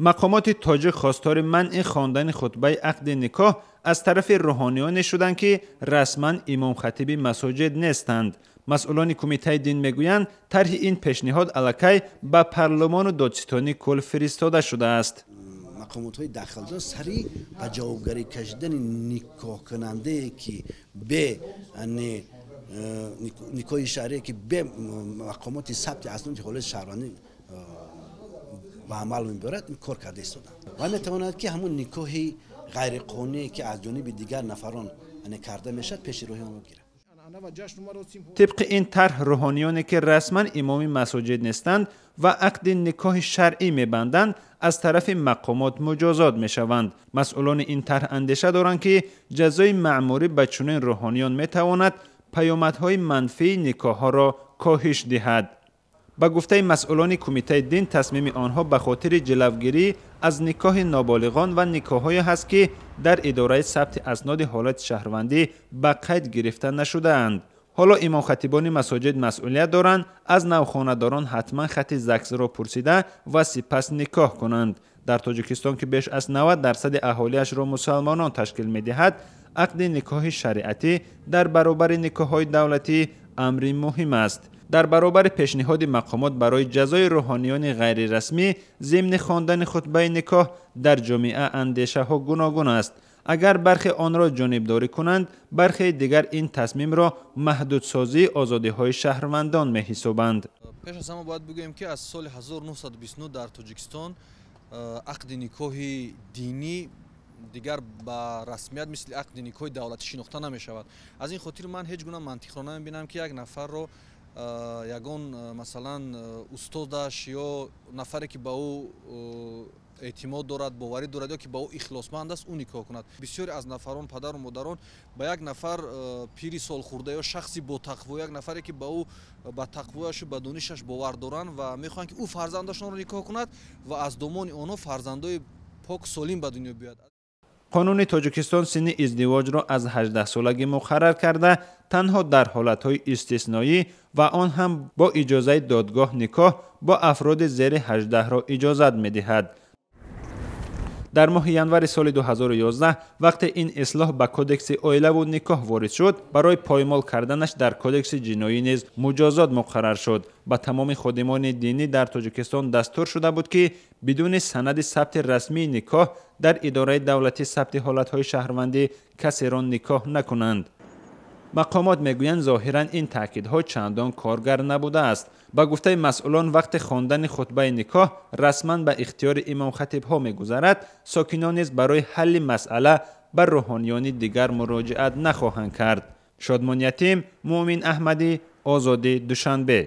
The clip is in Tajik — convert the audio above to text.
Мақомоти тоҷик хостори манъи хондани хутбаи ақди никоҳ аз тарафи рӯҳониёне шуданд, ки расман имомхатиби масоҷид нестанд. Масъулони кумитаи дин мегӯянд, тарҳи ин пешниҳод аллакай ба парлумону додситонии кул фиристода шудааст. Мақомотҳои дахлдор сари ба ҷавобгарӣ кашидани никоҳкунандае, ки бе никоҳи шаръие, ки бе мақомоти сабти асноди ҳолати шаҳрвандӣ ба амал мебарад, ин кор карда истоданд ва метавонад, ки ҳамун никоҳи ғайриқонуние, ки аз ҷониби дигар нафарон карда мешавад, пеши роҳи онро гирад. Тибқи ин тарҳ, рӯҳониёне, ки расман имоми масоҷид нестанд ва ақди никоҳи шаръӣ мебанданд, аз тарафи мақомот муҷозот мешаванд. Масъулони ин тарҳ андеша доранд, ки ҷазои маъмурӣ ба чунин рӯҳониён метавонад паёмадҳои манфии никоҳҳоро коҳиш диҳад. Ба гуфтаи масъулони кумитаи дин, тасмими онҳо ба хотири ҷилавгирӣ аз никоҳи ноболиғон ва никоҳҳое ҳаст, ки дар идораи сабти асноди ҳолати шаҳрвандӣ ба қайд гирифта нашудаанд. Ҳоло имомхатибони масоҷид масъулият доранд, аз навхонадорон ҳатман хати ЗАГСро пурсида ва сипас никоҳ кунанд. Дар Тоҷикистон, ки беш аз 90% аҳолиашро мусалмонон ташкил медиҳад, ақди никоҳи шариатӣ дар баробари никоҳҳои давлатӣ амри муҳим аст. Дар баробари пешниҳоди мақомот барои ҷазои рӯҳониёни ғайрирасмӣ зимни хондани хутбаи никоҳ, дар ҷомеа андешаҳо гуногун аст. Агар бархе онро ҷонибдорӣ кунанд, бархеи дигар ин тасмимро маҳдудсозии озодиҳои шаҳрвандон меҳисобанд. Пеш аз ҳама бояд бигӯем, ки аз соли 1929 дар Тоҷикистон ақди никоҳи динӣ дигар ба расмият мисли ақди никоҳи давлатӣ шинохта намешавад. Аз ин хотир ман ҳеҷ гуна мантиқро намебинам, ки як нафарро ягон, масалан, устодаш ё нафаре, ки ба ӯ эътимод дорад, боварӣ дорад ё ки ба ӯ ихлосманд аст, ӯ никоҳ кунад. Бисёре аз нафарон, падару модарон ба як нафар пири солхӯрда ё шахси ботақво, як нафаре, ки ба ӯ, ба тақвояшу ба донишаш бовар доранд ва мехоҳанд, ки ӯ фарзандашонро никоҳ кунад ва аз домони онҳо фарзандои пок, солим ба дунё биёяд. Қонуни Тоҷикистон синни издивоҷро аз 18-солагӣ муқаррар карда, танҳо дар ҳолатҳои истисноӣ ва он ҳам бо иҷозаи додгоҳ никоҳ бо афроди зери 18-ро иҷозат медиҳад. Дар моҳи январи соли 2011, вақте ин ислоҳ ба Кодекси оилаву никоҳ ворид шуд, барои поймол карданаш дар Кодекси ҷиноӣ низ муҷозот муқаррар шуд. Ба тамоми ходимони динӣ дар Тоҷикистон дастур шуда буд, ки бидуни санади сабти расмии никоҳ дар идораи давлатии сабти ҳолатҳои шаҳрвандӣ касеро никоҳ накунанд. Мақомот мегӯянд, зоҳиран ин таъкидҳо чандон коргар набудааст. Ба гуфтаи масъулон, вақти хондани хутбаи никоҳ расман ба ихтиёри имомхатибҳо мегузарад, сокинон низ барои ҳалли масъала ба рӯҳониёни дигар муроҷиат нахоҳанд кард. Шодмон Ятим, Муъмин Аҳмадӣ, Озодӣ, Душанбе.